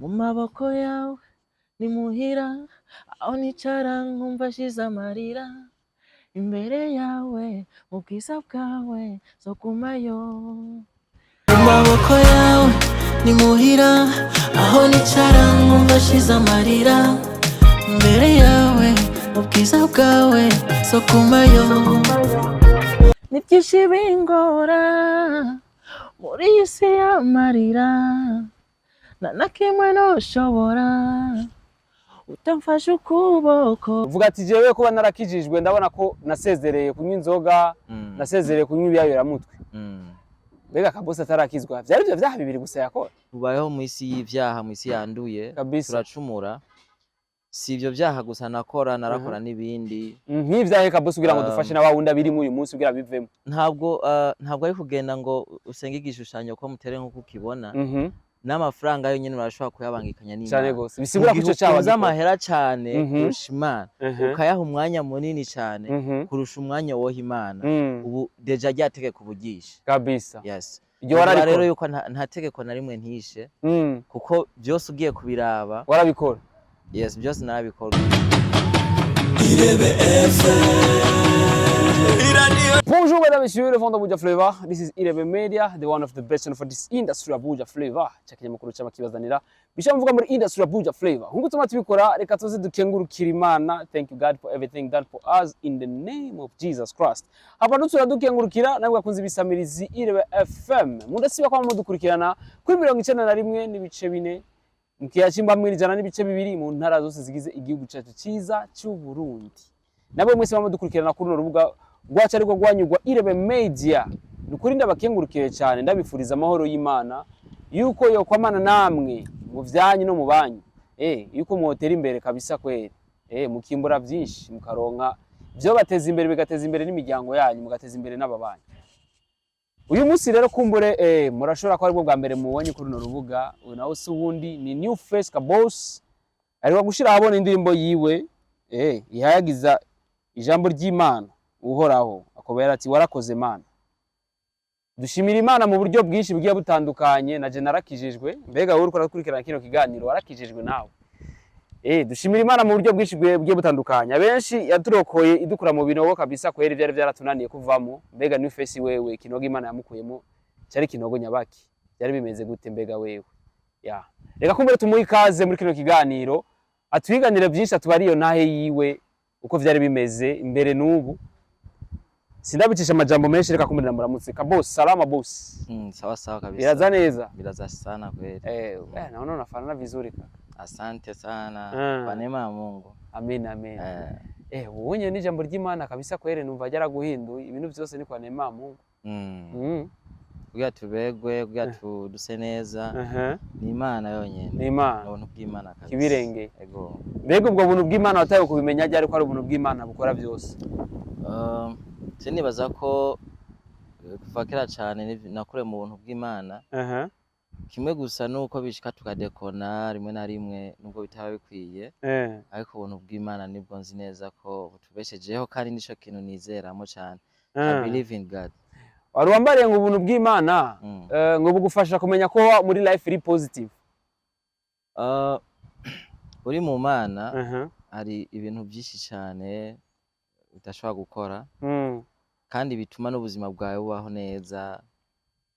Mu maboko yawe ni muhira, aho nicara nkumva ashize amarira imbere yawe, mu bwiza bwawe zogumayo. Mu maboko yawe ni muhira, aho nicara nkumva ashize amarira imbere yawe, mu bwiza bwawe zogumayo. Ni byinshi bingora muri iyi si y'amarira, nta na kimwe noshobora utamfashe ukuboko. Uvuga ati: "Jewe kuba narakijijwe, ndabona ko nasezereye kunywa inzoga, nasezereye kunywa ibiyabiramutwe." Mbega Kabosi atarakizwa, vyari ivyo vyaha bibiri gusa yakora? Tubayeho mu isi y'ivyaha, mu isi yanduye. Turacumura. Si ivyo vyaha gusa nakora, narakora n'ibindi. Nk'ivyahe, Kabosi, kugira ngo dufashe na wa wundi abirimo uyu munsi kugira bivemo? Ntabwo ari kugenda ngo usenge igishushanyo ko mutere nk'uko ukibona. N'amafaranga yonyene urashobora kuyabangikanya Cane n'Imana. gose, bisigura ko Mu ico gihe caha ukunze wagikora. amahera cane kurusha Imana, ukayaha umwanya munini cane kurusha umwanya woha Imana, ubu déjà rya tegeko uburyishe. Yes. Iryo Bivuga rero wararikora. yuko nta tegeko na rimwe ntishe, kuko byose ugiye kubiraba. Warabikora. Yes, byose narabikora. Irebe FM. Bonjour mesdames et messieurs, les fans d'Abuja Flavor. This is Irebe Media, the one of the best for this industry Abuja Flavor. Chakinyamakuru cyama kibazanira bisha mvuga muri industry Abuja Flavor. Nkuko tuma tubikora, reka tuze dukengurukira Imana. Thank you, God, for everything done for us in the name of Jesus Christ. Hapa dutsura dukengurukira nabwo akunze ibisamirizi Irebe FM. Mudasiba kwa mudukurikirana kuri 91.4 mu kiyacimba 100.2 mu ntara zose zigize igihugu cyacu cyiza cy'u Burundi. Nabo mwese mudukurikirana kuri runo rubuga rwacu, ariko rwanyurwa Irebe Media. Ni ukuri ndabakengurukire cyane, ndabifuriza amahoro y'Imana, yuko yokwamana namwe mu vyanyu no mu banyu, yuko mwotera imbere kabisa kweri, mukimbura vyinshi, mukaronka vyo bateza imbere, bigateza imbere n'imiryango yanyu, mugateza imbere n'ababanyi. Uyu munsi rero kumbure murashobora ko aribwo bwa mbere mubonye kuri runo rubuga. Uyu nawe si uwundi, ni New Face Kaboss, ariko gushira ahabona indirimbo yiwe ihayagiza ijambo ry'Imana Uhoraho, akaba ati: "Warakoze Mana." Dushimira Imana mu buryo bwinshi bugiye butandukanye. Na je narakijijwe. Mbega wowe uriko urakurikirana kino kiganiro, warakijijwe nawe? Dushimira Imana mu buryo bwinshi bugiye butandukanye. Abenshi yaturokoye, idukura mu binogo kabisa kwera ivyari vyaratunaniye kuvamo. Mbega New Face wewe, ikinogo Imana yamukuyemo cyari kinogo nyabaki? Byari bimeze gute mbega wewe? Ya, reka kumbure tumuhe ikaze muri kino kiganiro, atwiganire byinshi, atubari iyo ntahe yiwe uko vyari bimeze imbere n'ubu. Sindabicisha amajambo menshi, reka kumbure muramutse. Kaboss, salama boss. Sawa sawa kabisa. Biraza neza? Biraza sana kweli. Naona unafanana vizuri, kaka. Asante sana. Kwa neema ya Mungu. Amen, amen. Ubunye n'ijambo ry'Imana kabisa kwere, numva ryaraguhinduye ibintu byose, ni kwa neema ya Mungu. Kugira tubegwe, kugira duse neza, ni Imana yonyene. Ni Imana. Ubuntu bw'Imana kabisa. Kibirengeye. Ego. Mbega ubwo buntu bw'Imana wataye kubimenya ryari ko ari ubuntu bw'Imana bukora byose? Je nibaza ko kuva kera cane nakuriye mu buntu bw'Imana. Kimwe gusa nuko bishika tukadekona rimwe na rimwe, nubwo bitaba bikwiye, ariko ubuntu bw'Imana nibwo nzi neza ko butubeshejeho, kandi nico kintu nizeramo cane. I believe in God. Wari wambariye ngo ubuntu bw'Imana ngo bugufasha kumenya ko muri life iri positive. Uri mu Mana, hari ibintu byinshi cane udashobora gukora, kandi bituma n'ubuzima bwawe bubaho neza,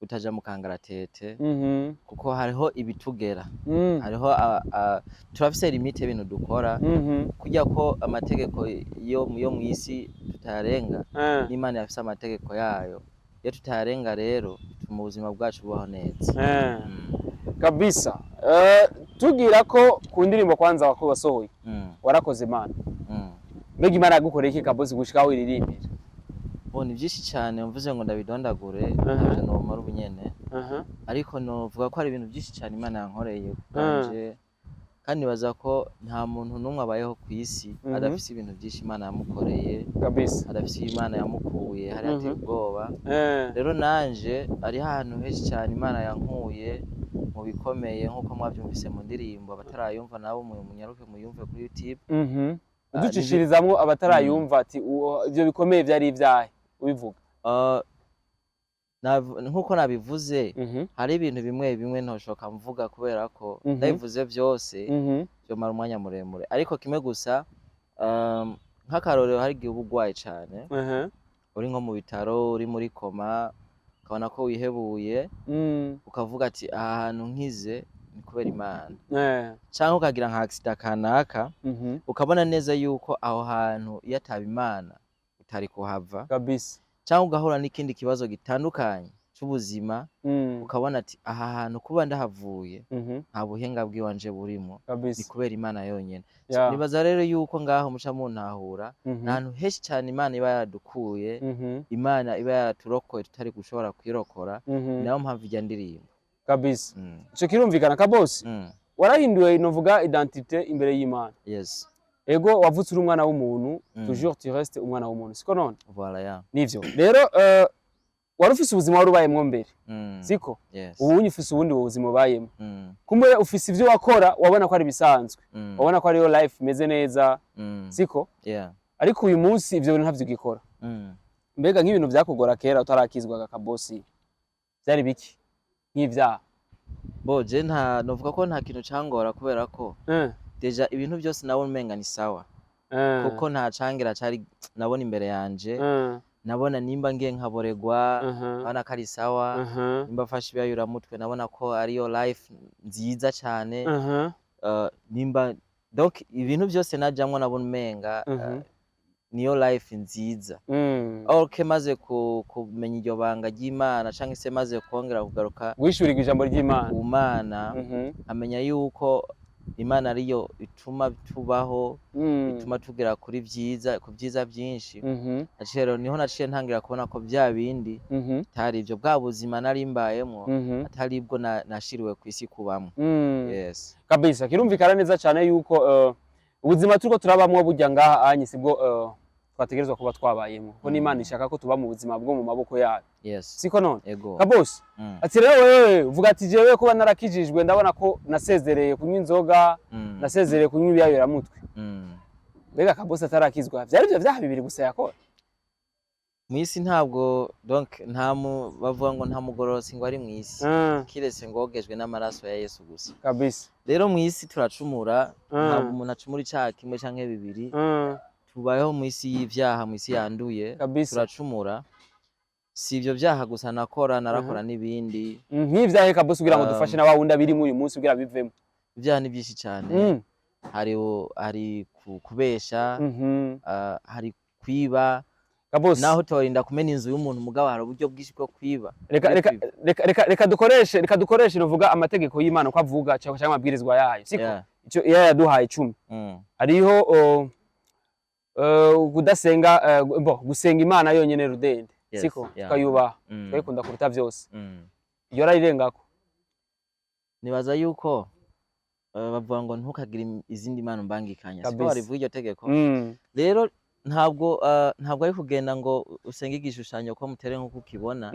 butaja mu kangaratete, kuko hariho ibitugera, hariho turafise limite y'ibintu dukora, kurya ko amategeko yo mw'isi tutayarenga, n'Imana irafise amategeko yayo. Iyo tutayarenga rero, bituma ubuzima bwacu bubaho neza. Kabisa. Tugira ko ku ndirimbo kwanza wako wasohoye, "Warakoze Imana". Mbega Imana yagukoreye iki, Kabosi, gushika aho iririmbira? Bo, ni vyinshi cane, mvuze ngo ndabidondagure ntavyo nomara ubunyene, ariko novuga ko hari ibintu vyinshi cane Imana yankoreye kubwanje, kandi nibaza ko nta muntu n'umwe abayeho kw'isi adafise ibintu vyinshi Imana yamukoreye, adafise iyo Imana yamukuye hari hateye ubwoba. Rero nanje hariho ahantu henshi cane Imana yankuye mu bikomeye, nk'uko mwavyumvise mu ndirimbo. Abatarayumva nabo munyaruke muyumve kuri YouTube. Uducishirizamwo abatarayumva ati ivyo bikomeye vyari ivyahe ubivuga? Nkuko nabivuze, hari ibintu bimwe bimwe ntoshoka mvuga kubera ko ndabivuze byose byomara umwanya muremure. Ariko kimwe gusa, nk'akarorero, hari igihe uba urwaye cane, uri nko mu bitaro, uri muri coma, ukabona ko wihebuye, ukavuga ati: "Aha hantu nkize ni kubera Imana." Canke ukagira nka accident kanaka, ukabona neza yuko aho hantu iyo ataba Imana utari kuhava. Canke ugahura n'ikindi kibazo gitandukanye c'ubuzima, ukabona ati: "Aha hantu kuba ndahavuye nta buhinga bw'iwanje burimo, ni kubera Imana yonyene." So, nibaza rero yuko ngaho muca muntahura. Ni ahantu henshi cane Imana iba yaradukuye, Imana iba yaraturokoye tutari gushobora kwirokora. Ni nayo mpamvu irya ndirimbo. Ico kirumvikana, Kabosi. Warahinduye, novuga, identité imbere y'Imana. Yes. Ego, wavutse uri umwana w'umuntu, toujours tu restes umwana w'umuntu, siko none? Voilà, yeah. Nivyo rero, wari ufise ubuzima wari ubayemwo mbere, siko? Yes. Ubu ufise ubundi buzima ubayemo. Kumbe ufise ivyo wakora wabona ko ari bisanzwe, wabona ko ariyo life imeze neza, siko? Yeah. Ariko uyu munsi ivyo bintu ntavyo ugikora. Mbega nk'ibintu vyakugora kera utarakizwaga, Kabosi, vyari biki nk'ivyaha? Bo je nta novuga ko nta kintu cangora kubera ko déjà ibintu byose nabona umenga ni sawa, kuko nta cangira cari nabona imbere yanje. Nabona nimba ngiye nkaboregwa, nabona ko ari sawa. Nimba mfashe ibiyayuramutwe, nabona ko ariyo life nziza cane. Nimba donc ibintu byose najamwo nabona umenga niyo life nziza. Ok, maze kumenya iryo banga ry'Imana canke se maze kongera kugaruka Wishurirwa ijambo ry'Imana. ku Mana, nkamenya yuko Imana ariyo ituma tubaho, ituma tugera kuri vyiza, ku vyiza byinshi. Naciye rero, niho naciye ntangira kubona ko vya bindi atari ivyo, bwa buzima nari mbayemwo atari bwo nashiriwe kw'isi kubamwo. Yes. Kabisa, kirumvikana neza cyane yuko ubuzima turiko turabamwo burya ngaha anye sibwo twategerezwa kuba twabayemo, kuko n'Imana ishaka ko tuba mu buzima bwo mu maboko yayo, siko none? Ego. Kabosi, ati rero wewe uvuga ati: "Jewe kuba narakijijwe, ndabona ko nasezereye kunywa inzoga, nasezereye kunywa ibiyayuramutwe." Mbega Kabosi atarakizwa vyari ivyo vyaha bibiri gusa yakora? Mw'isi ntabwo, donc nta mu bavuga ngo nta mugororotsi ngo ari mw'isi, kiretse ngo wogejwe n'amaraso ya Yesu gusa. Rero mw'isi turacumura. Ntabwo umuntu acumura icaha kimwe canke bibiri. Tubayeho mw'isi y'ivyaha, mw'isi yanduye. Turacumura. Si ivyo vyaha gusa nakora, narakora n'ibindi. Nk'ivyahe, Kabosi, kugira ngo dufashe na wa wundi abirimo uyu munsi kugira bivemo? Ivyaha ni vyinshi cane. Hari kubesha, hari kwiba. Kabosi, naho utorinda kumena inzu y'umuntu, mugabo hari uburyo bwinshi bwo kwiba. Reka Bwo reka kwiba. Reka dukoreshe nuvuga amategeko y'Imana uko avuga cyangwa amabwirizwa yayo, siko? Yeah. Ico iyo yaduhaye 10, hariho kudasenga, bo gusenga Imana yonyene rudende, siko? Tukayubaha, tukayikunda kuruta vyose. Iyo arayirengako. Nibaza yuko bavuga ngo ntukagire izindi mana umbangikanya, siko? Barivuga iryo tegeko. Rero ntabwo ari kugenda ngo usenge igishushanyo ko mutere nk'uko ukibona.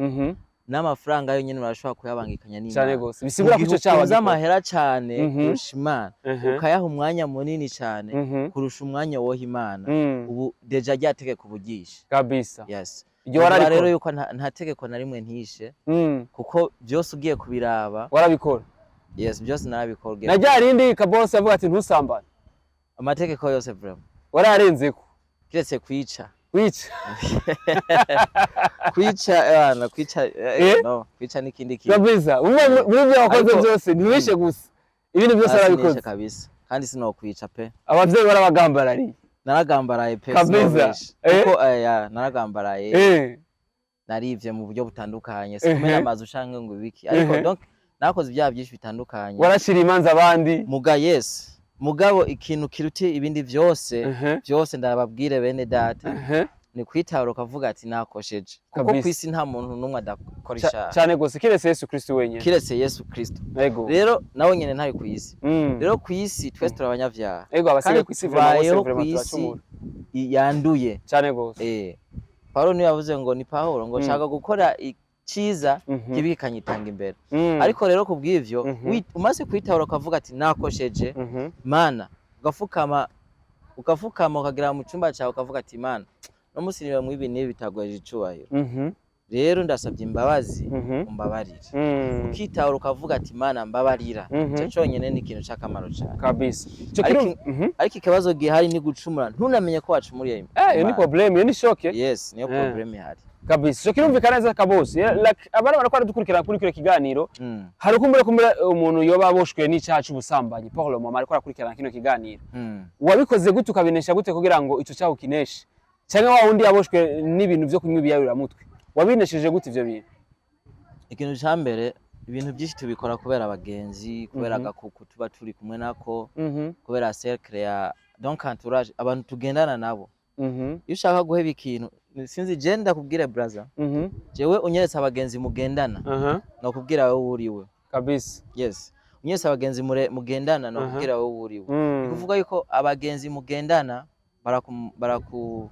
N'amafaranga yonyene urashobora kuyabangikanya Cane n'Imana. gose, bisigura ko Mu gihe ico cyaha ukunze wagikora. amahera cane kurusha Imana, ukayaha umwanya munini cane kurusha umwanya woha Imana, ubu déjà rya tegeko uburyishe. Yes. Iryo Bivuga rero wararikora. yuko nta tegeko na rimwe ntishe, kuko byose ugiye kubiraba. Warabikora. Yes, byose narabikora ugiye Na rya rindi Kabose avuga ati ntusambane. Amategeko yose vraiment. Wararenzeko. Kiretse kwica. Wica. Kwica abana, kwica Eh? no kwica n'ikindi kintu. Kabisa, umwe muri ibyo wakoze byose ntiwishe gusa, ibindi byose Ah, warabikoze. sinishe kabisa, kandi sinokwica pe. Abavyeyi barabagambarariye. Naragambaraye pe. Kabisa. Sinobesha. Eh? Kuko ya, naragambaraye. Narivye mu buryo butandukanye, sikumena amazu canke ngo ibiki, ariko donc nakoze ibyaha byinshi bitandukanye. Warashira imanza abandi. Muga yes, mugabo ikintu kiruta ibindi byose, byose ndababwire bene data, ni kwitahura ukavuga ati nakosheje, kuko kw'isi nta muntu n'umwe adakora icaha. Cane gose, kiretse Yesu Kristo wenyene. Kiretse Yesu Kristo. Ego. Rero nawe nyene ntari kw'isi. Rero kw'isi twese turi abanyavyaha. Ego, abasigaye Kandi kw'isi vraiment bose tubayeho vraiment kw'isi turacumura. yanduye. Cane gose. Paulo niwe yavuze ngo ni Paulo ngo nshaka gukora iciza, kibi kikanyitanga imbere. Ariko rero kubw'ivyo, umaze kwitahura ukavuga ati nakosheje, Mana, ugafukama ukagera mu cumba cawe ukavuga ati: "Mana, no munsi niwe mwibi n'ibi bitagwaje icubahiro." Rero ndasabye imbabazi, umbabarire. Ukitahura ukavuga ati: "Mana, mbabarira." Ico conyene ni ikintu c'akamaro cane. Kabisa, ico Ariko kiru ariko ikibazo gihari ni gucumura ntunamenye ko wacumuriye Eh, iyo ni Imana. problème, iyo ni choc. Yes, niyo problème ihari. Kabisa, ico kirumvikana neza kabose. Yeah, like abana barako baradukurikirana kuri kino kiganiro, hari ukumbura kumbura umuntu yoba aboshwe n'icyaha c'ubusambanyi, pour le moment ariko arakurikirana kino kiganiro. Wabikoze gute, ukabinesha gute kugira ngo ico cyaha ukineshe? Canke wa wundi yaboshwe n'ibintu vyo kunywa ibiyayuramutwe, wabinesheje gute ivyo bintu? Ikintu ca mbere, ibintu byinshi tubikora kubera abagenzi, kubera agakuku tuba turi kumwe nako, kubera cercle ya, donc entourage, abantu tugendana nabo. Iyo ushaka guheba ikintu, sinzi, je ndakubwire braza, jewe unyeretse abagenzi mugendana, nokubwira wowe uriwe. Yes, unyeretse abagenzi mugendana, nokubwira wowe uriwe. Ni kuvuga yuko abagenzi mugendana baraku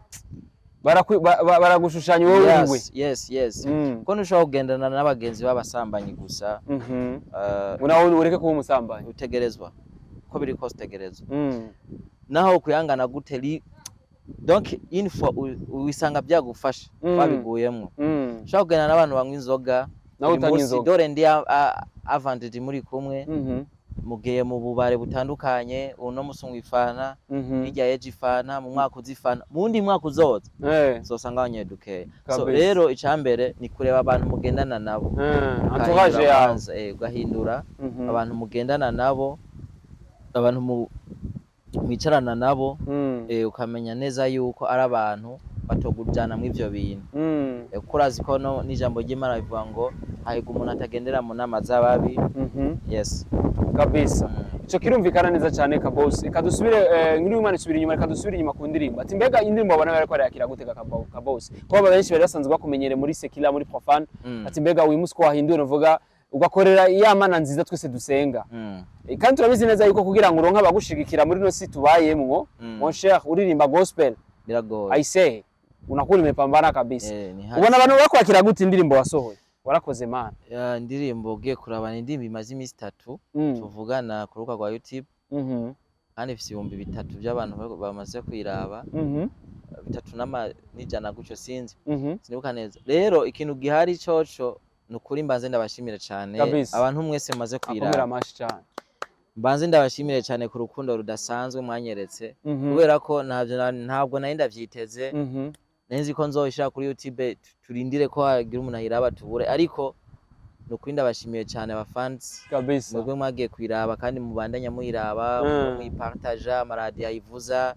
Baragushushanya wowe uriwe. Yes. Kuko ntushobora kugendana n'abagenzi b'abasambanyi gusa. Ngo nawe ureke kuba umusambanyi. Utegerezwa, uko biri kose utegerezwa. Naho kuyangana gute donc une fois wisanga byagufasha, wabiguyemwo. Ushobora kugendana n'abantu banywa inzoga Nawe buri utanywa munsi, inzoga. dore ndi avantagé muri kumwe, mugiye mu bubare butandukanye, uno musi unywa ifana, hirya y'ejo ifana, mu mwaka uza ifana, mu wundi mwaka uzoza uzosanga wanyoye dukeya. So rero icambere ni kureba abantu mugendana nabo. Entourage Ugahindura yawe. kwanza, ugahindura abantu mugendana nabo, abantu mwicarana nabo, ukamenya neza yuko ari abantu batogujana mu ivyo bintu. Kuko urazi ko no n'ijambo ry'Imana rivuga ngo hahirwa umuntu atagendera mu nama z'ababi. Yes. Kabisa. Ico kirumvikana neza cyane kabose. Reka dusubire, nkiri umwana isubira inyuma, reka dusubire inyuma ku ndirimbo. Ati mbega indirimbo babona bariko barayakira gute ga kabose? Kuko aba benshi bari basanzwe bakumenyere muri secular, muri profane. Ati mbega uyu munsi ko wahinduye, uvuga ugakorera ya Mana nziza twese dusenga. Kandi turabizi neza yuko kugira ngo uronke abagushigikira muri no si tubayemwo, mon cher, uririmba gospel, Biragoye. I say unakuwa umepambana kabisa. Ni hasi. Ubona abantu bakwakira gute indirimbo wasohoye? Warakoze, Mana. Ya, indirimbo ugiye kuraba ni indirimbo imaze iminsi 3 tuvugana ku rubuga rwa YouTube, kandi ifise 3000 by'abantu bamaze kuyiraba, bitatu n'ijana gutyo, sinzi, sinibuka neza. Rero ikintu gihari coco ni ukuri, mbanze ndabashimire cane abantu mwese mumaze Akomera kuyiraba. amashi cyane. Mbanze ndabashimire cane ku rukundo rudasanzwe mwanyeretse, kubera ko ntabwo nari ndavyiteze. Nari nzi ko nzoyishira kuri YouTube, turindire ko hagira umuntu ayiraba tubure, ariko ni ukuri ndabashimiye cane abafans mwebwe mwagiye kuyiraba kandi mubandanya muyiraba, muyipartaja, amaradiyo ayivuza,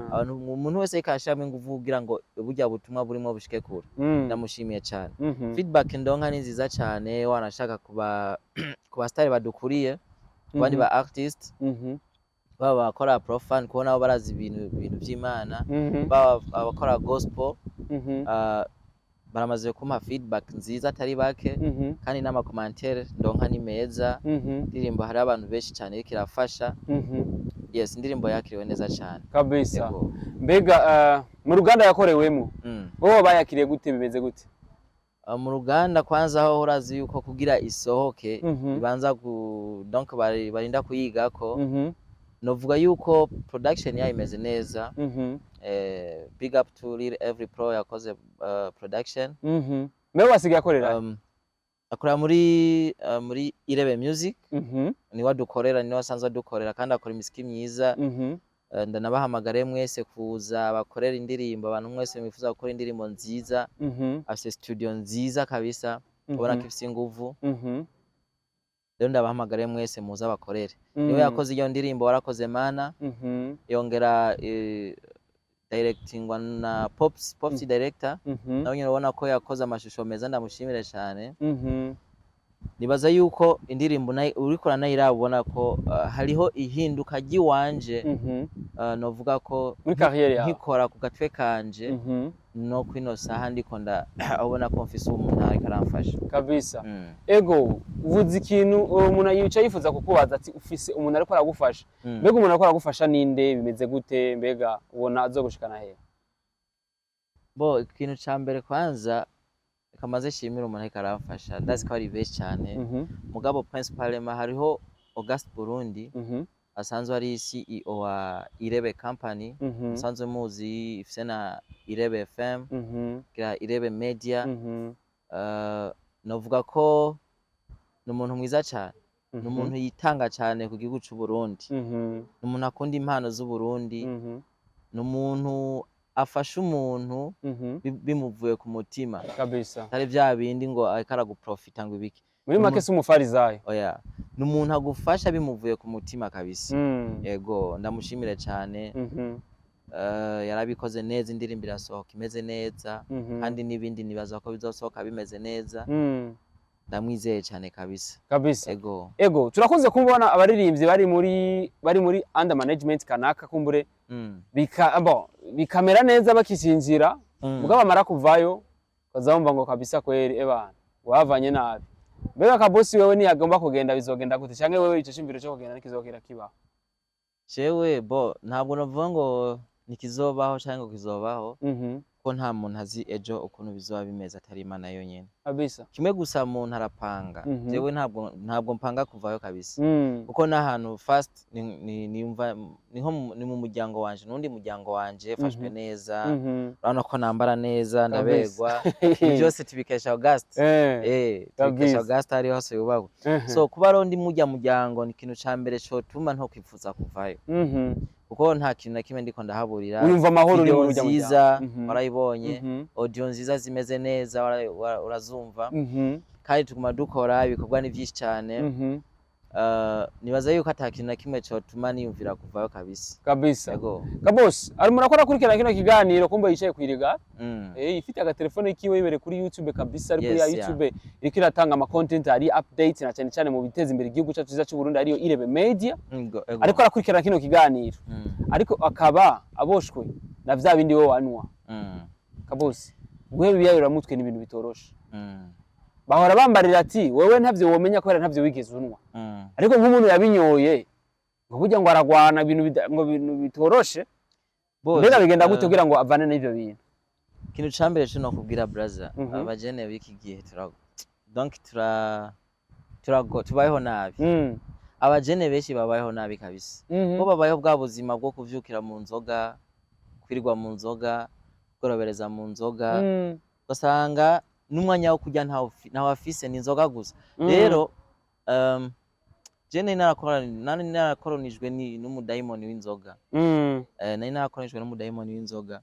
abantu, umuntu wese ariko arashiramo inguvu kugira ngo burya butumwa burimo bushike kure, ndamushimiye cane. Feedback ndonka ni nziza cane, wanashaka kuba ku basitari badukuriye, ku bandi ba artist, baba abakora profane, kuko nabo barazi ibintu vy'Imana, baba abakora gospel, baramaze kumpa feedback nziza atari bake, kandi n'ama commentaire ndonka ni meza. Indirimbo hari abantu benshi cyane iriko irafasha. Yes, indirimbo yakiriwe neza cyane. Kabisa. Yego. Mbega mu ruganda yakorewemo, wowe bayakiriye gute, bimeze gute? Mu ruganda kwanza aho urazi yuko kugira isohoke ibanza ku, donc barinda kuyigako. Novuga yuko production yayo imeze neza. Big up to Lil Every Pro yakoze production. Mbega wasigaye akorera? Akorera muri Irebe Music. Niwe adukorera, niwe asanzwe adukorera, kandi akora imiziki myiza. Ndanabahamagare mwese kuza bakorera indirimbo, abantu mwese mwifuza gukora indirimbo nziza. Afise studio nziza kabisa, ubona ko ifise inguvu. Rero ndabahamagare mwese muze abakorere. Niwe yakoze iyo ndirimbo "Warakoze Mana", yongera directingwa na Pops director. Nawe nyine ubona ko yakoze amashusho meza, ndamushimire cyane. Nibaza yuko indirimbo uriko uranayiraba ubona ko hariho ihinduka ry'iwanje. Novuga ko Muri carrière yawe. nkikora ku gatwe kanje, no kwino saha ndiko nda ubona ko mfise umuntu ariko aramfasha. Kabisa. Ego, uvuze ikintu umuntu yica yifuza kukubaza, ati ufise umuntu ariko aragufasha. Mbega umuntu ariko aragufasha ninde, bimeze gute, mbega ubona azogushikana hehe? Bo, ikintu ca mbere kwanza, reka maze nshimire umuntu ariko aramfasha, ndazi ko ari benshi cyane, mugabo principalement hariho August Burundi, asanzwe ari CEO wa Irebe Company, musanzwe muzi ifise na Irebe FM, gira Irebe Media. Novuga ko ni umuntu mwiza cane, ni umuntu yitanga cane ku gihugu c'u Burundi, ni umuntu akunda impano z'Uburundi, ni umuntu afasha umuntu bimuvuye ku mutima, atari vya bindi ngo ariko araguprofita ngo ibiki. Muri make si umufarizayo. Oya, ni umuntu agufasha bimuvuye ku mutima kabisa. Ego, ndamushimire cane. Yarabikoze neza, indirimbo irasohoka imeze neza, kandi n'ibindi nibaza ko bizosohoka bimeze neza. Ndamwizeye cane kabisa. Ego. Ego, turakunze kubona abaririmbyi bari muri under management kanaka, kumbure bon, bikamera neza bakisinzira, mugabo bamara kuvayo ukazabumva ngo kabisa kweri ebana wavanye nabi. Mbega Kabosi, wewe niyagomba kugenda bizogenda gute? Canke wewe ico ciyumviro co kugenda ntikizogera kibaho? Jewe bo ntabwo navuga ngo ntikizobaho canke ngo kizobaho, ko nta muntu azi ejo ukuntu bizoba bimeze atari Imana yonyene. Kimwe gusa, umuntu arapanga. Jewe ntabwo mpanga kuvayo kabisa, kuko n'ahantu first niyumva niho ni mu muryango wanje, n'undi muryango wanje fashwe neza. Urabona ko nambara neza, ndaberwa. Ibi byose tubikesha Auguste. Tubikesha Auguste, ari hose yubahwe. So kuba rero ndi murya muryango ni ikintu ca mbere cotuma ntokwifuza kuvayo, kuko nta kintu na kimwe ndiko ndahaburira. Wiyumva amahoro uri Video muri urya nziza muryango. Warayibonye, audio nziza zimeze neza urazumva, kandi tuguma dukora ibikorwa ni vyinshi cane. Nibaza yuko ata kintu na kimwe cotuma niyumvira kuvayo kabisa. Ego. Kabosi, ari murakora akurikirana kino kiganiro, kumbe yicaye kwiriga, ifite agatelefone kiwe, yibereye kuri YouTube kabisa, ariko ya YouTube iriko iratanga ama content ari update na cyane cyane mu biteza imbere igihugu cyacu cyiza cy'u Burundi, ariyo Irebe Media. Ego, ego. Ariko arakurikirana kino kiganiro, ariko akaba aboshwe na vya bindi we wanywa. Kabosi, guheba ibiyayuramutwe ni ibintu bitoroshe. Bahora bambarira ati wewe ntavyo womenya kubera ntavyo wigeze unywa, ariko nk'umuntu yabinyoye ngo burya ngo aragwana ibintu ngo ibintu bitoroshe. Boss, Mbega bigenda gute kugira ngo avane n'ivyo bintu? Ikintu ca mbere co nokubwira, braza, abajene b'iki gihe tura donc tura turago tubayeho nabi. Abajene benshi babayeho nabi kabisa. Bo babayeho bwa buzima bwo kuvyukira mu nzoga, kwirirwa mu nzoga, kugorobereza mu nzoga, ugasanga n'umwanya wo kurya ntawo afise, ni inzoga gusa. Rero je nari narakoronijwe n'umudayimoni w'inzoga. Nari narakoronijwe n'umudayimoni w'inzoga,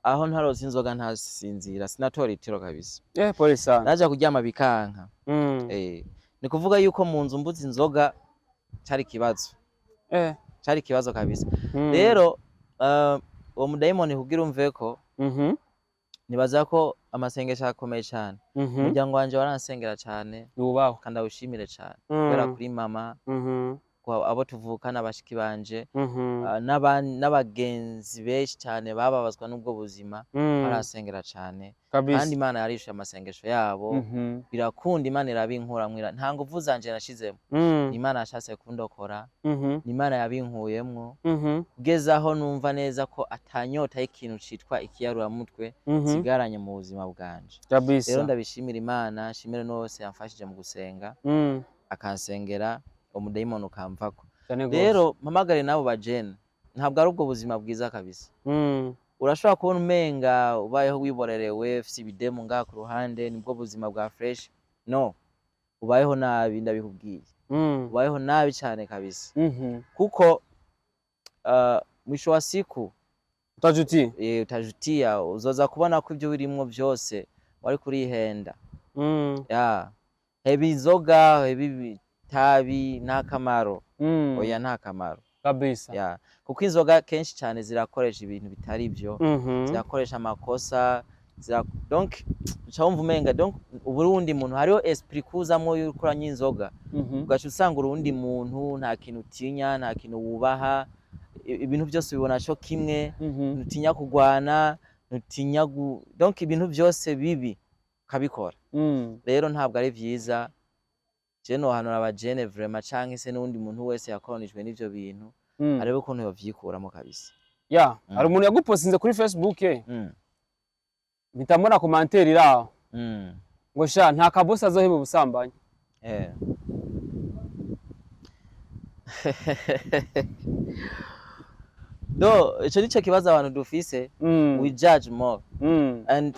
aho ntarose inzoga ntasinzira, sinatora itiro kabisa. Pole sana. Naja kuryama bikanka. Ni kuvuga yuko mu nzu mbuze inzoga cari ikibazo, cari ikibazo kabisa. Rero uwo mudayimoni, kugira umveko, nibaza ko amasengesho akomeye cane. Umuryango wanje waransengera cane, Yubahwe. kandi awushimire cane, kubera kuri mama, kwa abo tuvukana, bashiki banje, n'abagenzi benshi cane bababazwa n'ubwo buzima, baransengera cane, kandi Imana yarishuye amasengesho yabo. Birakunda, Imana irabinkuramwo, nta nguvu zanje nashizemo. Imana yashatse kundokora, ni Imana yabinkuyemwo, kugeza aho numva neza ko atanyota y'ikintu citwa ikiyaruramutwe nsigaranye mu buzima bwanje. Rero ndabishimira Imana, nshimire n'uwo wese yamfashije mu gusenga, akansengera umudayimoni ukamvako. Cane gose. Rero mpamagare n'abo bajene, ntabwo ari ubwo buzima bwiza kabisa. Urashobora kubona umenga ubayeho wiborerewe, ufise ibidemu ngaha ku ruhande, nibwo buzima bwa fresh. No, ubayeho nabi, ndabikubwiye. Ubayeho nabi cane kabisa, kuko mwisho wa siku Utajutia. Utajutia, uzoza kubona ko ibyo birimwo byose wari kurihenda. Ya, heba inzoga, heba itabi, nta kamaro. Oya, nta kamaro. Ya, kuko inzoga kenshi cyane zirakoresha ibintu bitari byo, zirakoresha amakosa, donc uca wumva umenga donc uburundi muntu hariho esprit kuzamwo yuko uranywa inzoga, ugaca usanga urundi muntu, nta kintu utinya, nta kintu wubaha, ibintu byose ubibona co kimwe, ntutinya kugwana, ntutinya donc ibintu byose bibi ukabikora. Rero ntabwo ari vyiza. Je nohanura abajene vraiment, canke se n'uwundi muntu wese yakoronijwe n'ivyo bintu, arebe ukuntu yovyikuramo kabisa. Ya, hari umuntu yagupostinze kuri Facebook, mpita mbona commentaire iraho ngo sha nta Kabosi azoheba ubusambanyi. Do ico nico kibazo abantu dufise. We judge more and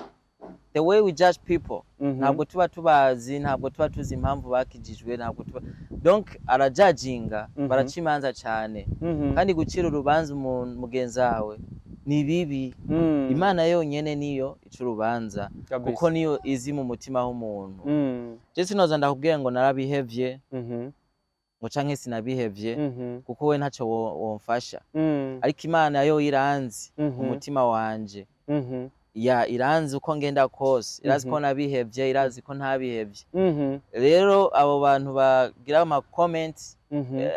The way we judge people, ntabwo tuba tubazi, ntabwo tuba tuzi impamvu bakijijwe, ntabwo tuba, donc arajajinga, baraca imanza cyane. Kandi gucira urubanza umuntu mugenzi wawe ni bibi. Imana yonyene niyo ica urubanza, kuko niyo izi mu mutima w'umuntu. Je sinoza ndakubwiye ngo narabihevye, ngo canke sinabihevye, kuko we ntaco womfasha. Ariko Imana yo iranzi umutima wanje. Ya, iranzi uko ngenda kose, irazi ko nabihevye, irazi ko ntabihevye. Rero abo bantu bagira ama comment,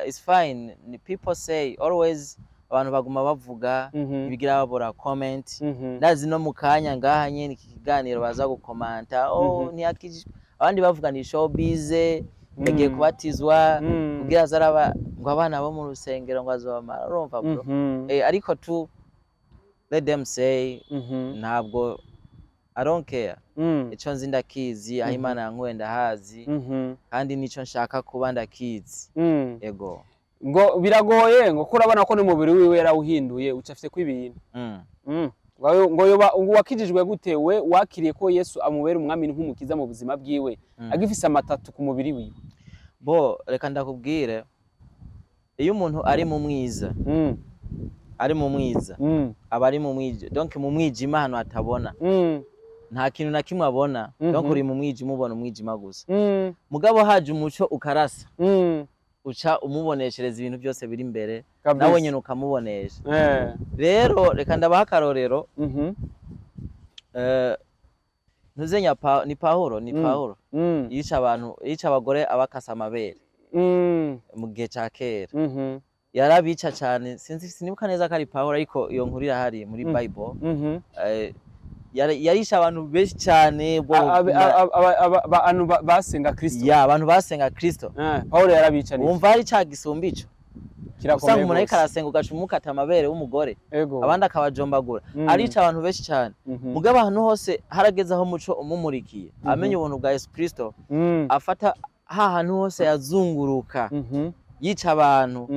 it's fine. Ni people say always, abantu baguma bavuga, ibigira babura comment. Ndazi no mu kanya ngaha nyene iki kiganiro baza gukomanta: "Oh, ntiyakijijwe." Abandi bavuga ni showbiz, yagiye kubatizwa kugira aze araba ngo abana bo mu rusengero ngo azobamara. Urumva, bro? Eh, ariko tu let them say, ntabwo, I don't care. Ico nzi ndakizi, aho Imana yankuye ndahazi, kandi nico nshaka kuba ndakizi. Ego. Ngo biragoye, ngo ko urabona ko n'umubiri wiwe yarawuhinduye, ucafye ko ibintu. Ngo yoba ngo wakijijwe gute, we wakiriye ko Yesu amubera umwami nk'umukiza mu buzima bwiwe, agifise ama tattoo ku mubiri wiwe? Bo, reka ndakubwire, iyo umuntu ari mu mwiza, ari mu mwiza, aba ari mu mwijima, donc mu mwijima ahantu hatabona, nta kintu na kimwe abona. Donc uri mu mwijima, ubona umwijima gusa. Mugabo haje umuco ukarasa, uca umuboneshereza ibintu byose biri imbere, nawe nyine ukamubonesha. Rero reka ndabaha akarorero. Ntuzenya ni Pawulo, ni Pawulo yica abantu, yica abagore, abakasa amabere mu gihe ca kera. Yarabica cane. Sinzi, sinibuka neza ko ari Pawulo, ariko iyo nkuru irahari muri Bible. Yarishe abantu benshi cane ubwo Abantu basenga Kristo. Ya, abantu basenga Kristo. Pawulo yarabicaniye. Wumva hari ca gisumba ico? Kirakomeye Usanga umuntu ariko gose. arasenga, ugaca umukata amabere w'umugore, abandi akabajombagura. Arica abantu benshi cane. Mugabo ahantu hose harageze aho umuco umumurikiye, amenya ubuntu bwa Yesu Kristo, afata ha hantu hose yazunguruka yica abantu,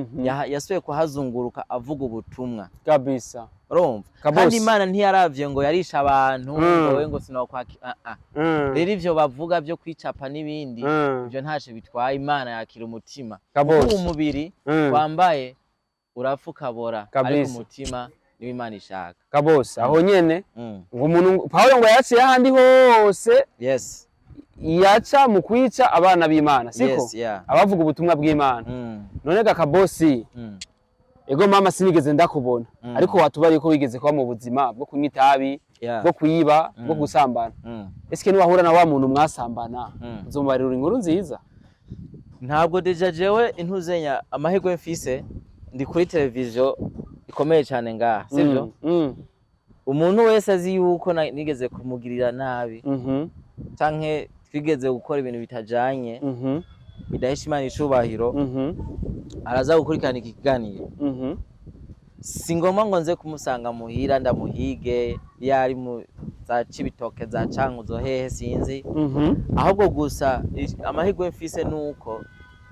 yasubiye kuhazunguruka avuga ubutumwa. Urumva? Kabose. Kandi Imana ntiyaravye ngo yarisha abantu, ngo we ngo sinokwaki, ah ah. Rero ivyo bavuga vyo kwicapa n'ibindi, ivyo ntaco bitwaye. Imana yakira umutima. Kuko umubiri wambaye urapfa ukabora, ariko umutima niwo Imana ishaka. Kabose, aho nyene ngo umuntu Pawulo ngo yaciye ahandi hose, yaca mu kwica abana b'Imana, siko? Yes, yeah. Abavuga ubutumwa bw'Imana. None ga Kabosi, ego mama, sinigeze ndakubona, ariko watubariye ko wigeze kuba mu buzima bwo kunywa itabi, bwo kuyiba, bwo gusambana. Eske niwahura na wa muntu mwasambana, uzomubarira inkuru nziza? Ntabwo, déjà jewe intuzenya amahirwe mfise, ndi kuri televiziyo ikomeye cyane ngaha, sivyo? Umuntu wese azi yuko nigeze kumugirira nabi, canke twigeze gukora ibintu bitajanye, bidahesha Imana icubahiro, araza gukurikirana iki kiganiro. Si ngombwa ngo nze kumusanga muhira ndamuhige, iyo ari mu za Cibitoke, za Cankuzo, hehe, sinzi. Ahubwo gusa amahirwe mfise nuko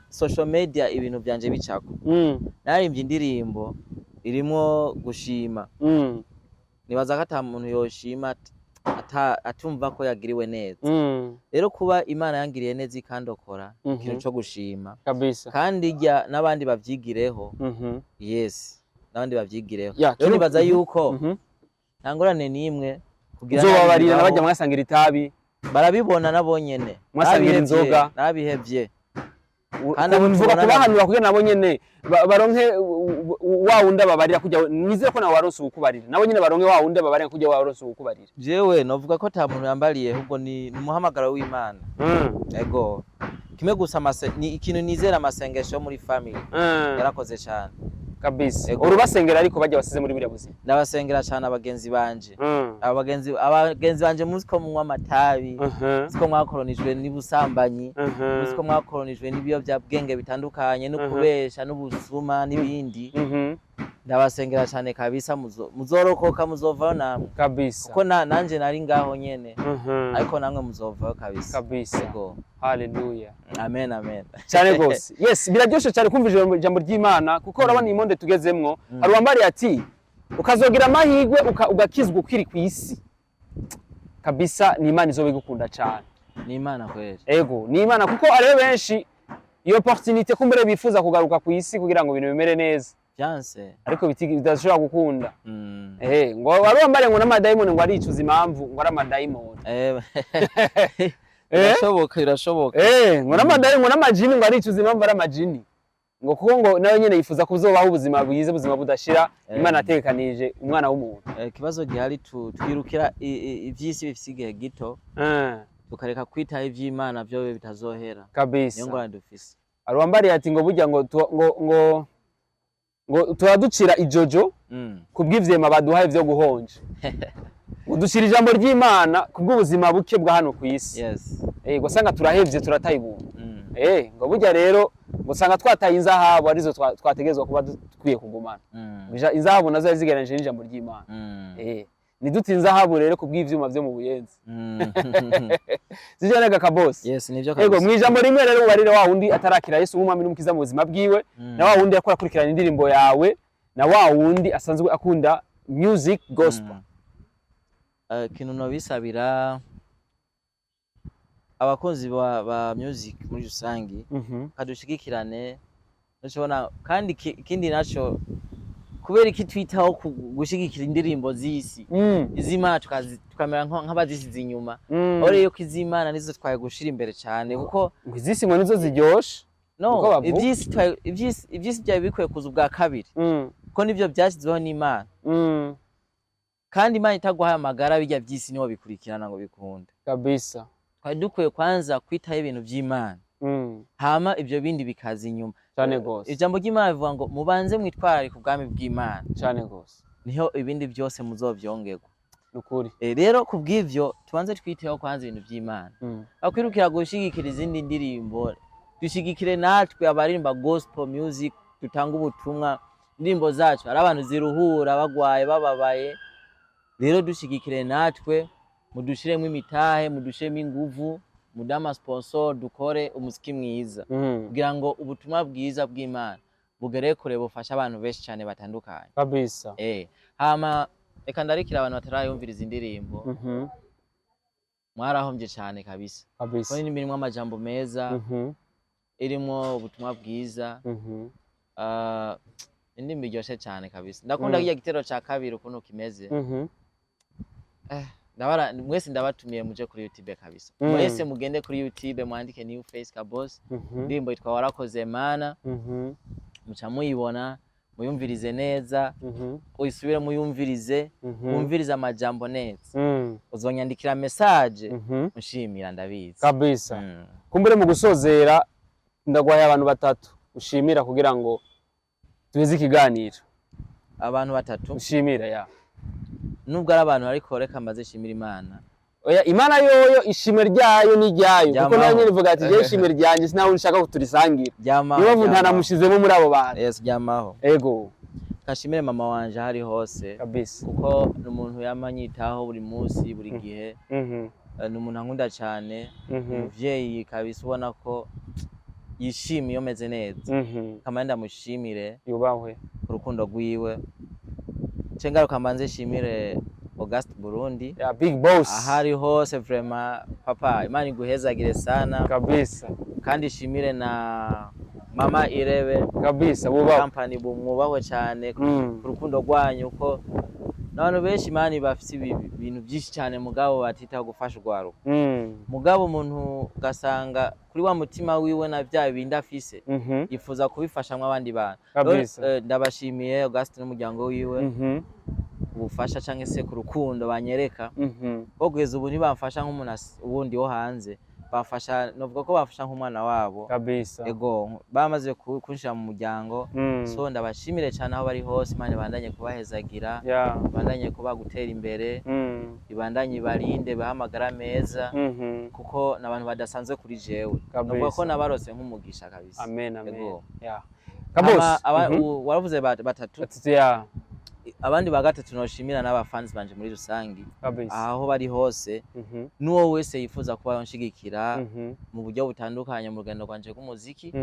social media ibintu vyanje bicako. Naririmbye indirimbo irimwo gushima. Nibaza ko ata muntu yoshima atumva ko yagiriwe neza. Rero kuba Imana yangiriye neza ikandokora, ikintu co gushima. Kandi rya n'abandi bavyigireho. Yes, n'abandi bavyigireho. Ya, Rero nibaza yuko nta ngorane n'imwe kugira nabi Uzobabarira bibaho. nabajya mwasangira itabi? Barabibona nabo nyene. Mwasangira Narabihevye, inzoga? narabihevye. Kandi abo Mvuga tubonana- kubahanura kugira nabo nyene baronke wa wundi ababarira, kujya nizere ko nawe waronse uwukubarira, nabo nyene baronke wa wundi ababarira kujya waronse uwukubarira. Jewe novuga ko ata muntu yambariye, ahubwo ni umuhamagaro w'Imana. Ego, kimwe gusa ni ikintu nizera, amasengesho yo muri family yarakoze cyane. Ego. Urubasengera ariko bajya basize muri buriya buzima? Ndabasengera cyane abagenzi banje. Abagenzi banje, muzi ko munywa amatabi, muzi ko mwakoronijwe n'ubusambanyi, muzi ko mwakoronijwe n'ibiyobyabwenge bitandukanye, no kubesha n'ubusuma n'ibindi. Ndabasengera cyane kabisa, muzorokoka, muzovayo namwe. Kuko nanje nari ngaho nyene, ariko namwe muzovayo kabisa. Ego. Haleluya. Amen, amen. Cyane rwose, yes, biraryoshe cyane kumva ijambo ry'Imana, kuko urabona iyi monde tugezemwo, hari uwambariye ati ukazogira amahirwe ugakizwa ukiri ku isi. Kabisa ni Imana izoba igukunda cane. Ni Imana kweli. Ego, ni Imana, kuko ariyo benshi iyo opportunité kumbere bifuza kugaruka ku isi kugira ngo ibintu bimere neza, Vyanse. ariko bidashobora gukunda. Ngo wari wambare ngo n'amadayimoni ngo aricuza impamvu ngo ari amadayimoni. Birashoboka, birashoboka. Ngo n'amadayimoni, ngo n'amajini, ngo aricuza impamvu ari amajini, ngo kuko ngo nawe nyene yifuza kuzobaho ubuzima bwiza, ubuzima budashira Imana yategekanije umwana w'umuntu. Ikibazo gihari, twirukira ivy'isi bifise igihe gito, tukareka kwitaho ivy'Imana vyo bitazohera. Niyo ngorane dufise. Arwambariye ati ngo burya ngo ngo turaducira ijojo kubw'ivyema baduhaye vyo guhonja, ngo ducira ijambo ry'Imana kubw'ubuzima buke bwa hano ku isi. Ngo usanga turahevye, turataye ubuntu. Ngo burya rero ngo usanga twataye inzahabu arizo twategerezwa kuba dukwiye kugumana. Inzahabu nazo yari zigereranije n'ijambo ry'Imana. Nidute inzahabu rero kubw'ivyuma vyo mu Buyenzi. Sivyo nega, Kabosi? Yes, nivyo Ego. kabisa. Mw'ijambo rimwe rero, ubarire wa wundi atarakira Yesu nk'umwami n'umukiza mu buzima bwiwe, na wa wundi yakora akurikirana indirimbo yawe, na wa wundi asanzwe akunda music gospel. Ikintu nobisabira abakunzi ba music muri rusangi, kadushigikirane. Ntushobora kandi ikindi naco, kubera iki twitaho gushigikira indirimbo z'isi, iz'Imana tukamera nk'abazisize inyuma? Aho rero ko iz'Imana nizo twaye gushira imbere cyane, kuko Ngo izisi ngo nizo ziryoshe. No, Niko bavuga. ivy'isi byari bikwiye kuza ubwa kabiri, kuko nivyo byashyizweho n'Imana. Kandi Imana itaguhaye amagara, bijya by'isi niho bikurikirana ngo bikunde. Twari dukwiye kwanza kwitaho ibintu by'Imana, hama ibyo bindi bikaza inyuma. Cane gose. Ijambo ry'Imana rivuga ngo mubanze mwitwararike ubwami bw'Imana, Cane gose. niho ibindi byose muzovyongerwa. Nukuri. Rero kubw'ivyo tubanze twiteho kwanza ibintu by'Imana, akwirukira gushigikira izindi ndirimbo. Dushigikire natwe abaririmba gospel music, dutanga ubutumwa. Indirimbo zacu hari abantu ziruhura bagwaye, bababaye. Rero dushigikire natwe, mudushiremo imitahe, mudushiremo inguvu, muduhe ama sponsor, dukore umuziki mwiza, kugira ngo ubutumwa bwiza bw'Imana bugere kure, bufashe abantu benshi cyane batandukanye. Hama reka ndarikira abantu batarayumviriza indirimbo, mwarahombye cyane kabisa, kuko indirimbo irimwo amajambo meza, irimwo ubutumwa bwiza. Ah, indirimbo iryoshe cyane kabisa, ndakunda kirya gitero ca kabiri ukuntu kimeze. Ndabara mwese, ndabatumiye muje kuri YouTube kabisa. Mwese mugende kuri YouTube, mwandike New Face Kabos, indirimbo yitwa Warakoze Mana. Muca muyibona, muyumvirize neza, uyisubire muyumvirize, wumvirize amajambo neza. Uzonyandikira message unshimira, ndabizi. Kabisa. Kumbure mu gusozera, ndagwaye abantu batatu ushimira kugira ngo duheze ikiganiro. Abantu batatu? Ushimira, ya. Nubwo ari abantu, ariko reka mbaze shimira Imana. Oya, Imana yoyo ishimwe ryayo ni ryayo, kuko Ryamaho. nayo nyene ivuga ati jewe ishimwe ryanje sinawe nshaka ko turisangira. Ryamaho. Niyo mpamvu Ryamaho. ntanamushizemo muri abo bantu. Yes, ryamaho. Ego. Kashimire mama wanje aho ari hose, kuko ni umuntu yama anyitaho buri munsi, buri gihe. Ni umuntu ankunda cyane, umuvyeyi kabisa, ubona ko yishimiye iyo meze neza. Kamara ndamushimire Yubahwe. ku rukundo rwiwe. Nce ngaruka mbanze nshimire August Burundi, Ya big boss. ahari hose. Vraiment papa, Imana iguhezagire sana. Kandi shimire na mama Irebe Kabisa, bubahwe. Company, bumwubahwe cyane ku rukundo rwanyu, ko n'abantu benshi mani bafise ibintu byinshi cyane, mugabo batitaho gufasha urwaruka. Mugabo umuntu ugasanga kuri wa mutima wiwe na bya bindi afise, yifuza kubifashamwo abandi bantu. Rero, ndabashimiye Augustin n'umuryango wiwe ubufasha cyangwa se ku rukundo banyereka, ko kugeza ubu ntibamfasha nk'umuntu wundi wo hanze, bamfasha, novuga ko bamfasha nk'umwana wabo. Ego, bamaze kunshira mu muryango. So ndabashimire cyane aho bari hose. Imana ibandanye kubahezagira, ibandanye kuba gutera imbere, ibandanye ibarinde, bahe amagara meza, kuko ni abantu badasanzwe kuri jewe. Novuga ko nabarose nk'umugisha kabisa. Amen, amen. Ego. Ya Kabos. Waravuze batatu. Batatu, ya. Abandi ba gatatu noshimira n'abafans banje muri rusangi, aho bari hose, n'uwo wese yifuza kuba yonshigikira mu buryo butandukanye mu rugendo rwanje rw'umuziki,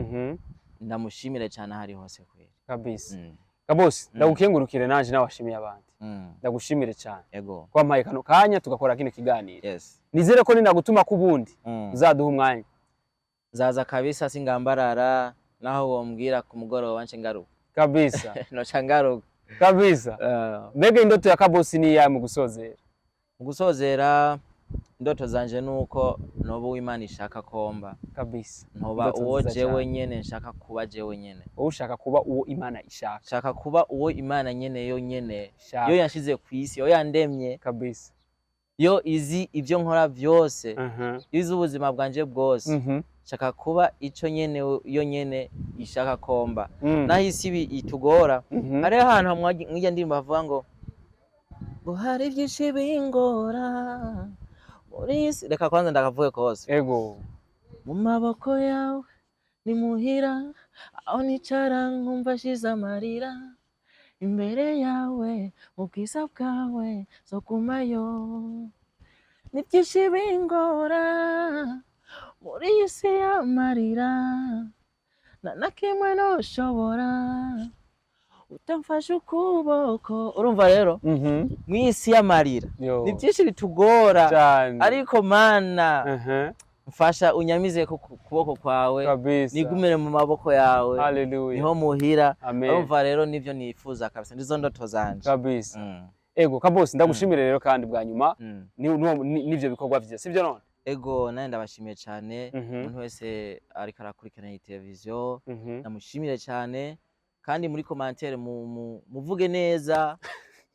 ndamushimire cyane aho ari hose kweri. Kabos, ndagukengurukire nanje nawe washimiye abandi. Ndagushimire cyane Ego. ko wampaye kano kanya tugakora kino kiganiro. Nizere ko ninagutuma ku bundi uzaduha umwanya. Nzaza kabisa, singambarara, naho wombwira ku mugoroba nce ngaruka. Noca ngaruka. Kabisa. Mbega indoto ya Kabosi ni iyahe mu gusozera? Mu gusozera, indoto zanje nuko noba uwo Imana ishaka komba. Ntoba Indoto uwo nziza jewe cyane. nyene nshaka kuba jewe nyene. Wowe ushaka kuba uwo Imana ishaka. Nshaka kuba uwo Imana nyene yo nyene Ishaka. yo yanshize ku isi, yo yandemye, yo izi ivyo nkora vyose, izi ubuzima bwanje bwose. Nshaka kuba ico nyene yo nyene ishaka komba, naho isi ibi itugora. Hariho ahantu mw'irya ndirimbo bavuga ngo hari vyinshi bingora muri iyi si. Reka kwanza ndakavuge kose. Ego. Mu maboko yawe ni muhira, aho nicara nkumva ashize amarira, imbere yawe mu bwiza bwawe zogumayo. Ni byinshi bingora muri iyi si y'amarira, nta na kimwe noshobora utamfashe ukuboko. Urumva rero, mu isi y'amarira Yo. ni byinshi bitugora, Cyane. ariko Mana, mfasha unyamize ku kuboko kwawe, nigumire mu maboko yawe. Haleluya. Niho muhira. Amen. Urumva rero, nivyo nifuza kabisa, ndizo ndoto zanje. Ego Kabosi, ndagushimire rero kandi bwa nyuma n'ivyo bikorwa vyiza, sivyo none? Ego, nawe ndabashimiye cyane. Umuntu wese ariko arakurikirana iyi televiziyo, ndamushimire cyane. Kandi muri commentaire muvuge neza,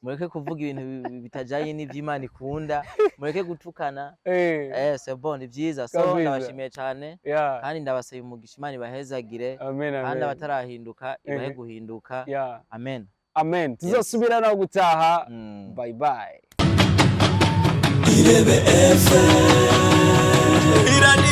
mureke kuvuga ibintu bitajanye n'ivy'Imana ikunda, mureke gutukana. C'est bon, ni vyiza. So ndabashimiye cyane kandi ndabasaba umugisha, Imana ibahezagire. Amen, Kandi amen. abatarahinduka ibahe guhinduka. Amen. Amen. Tuzosubira naho gutaha. Bye bye. Irebe FM, iradiyo.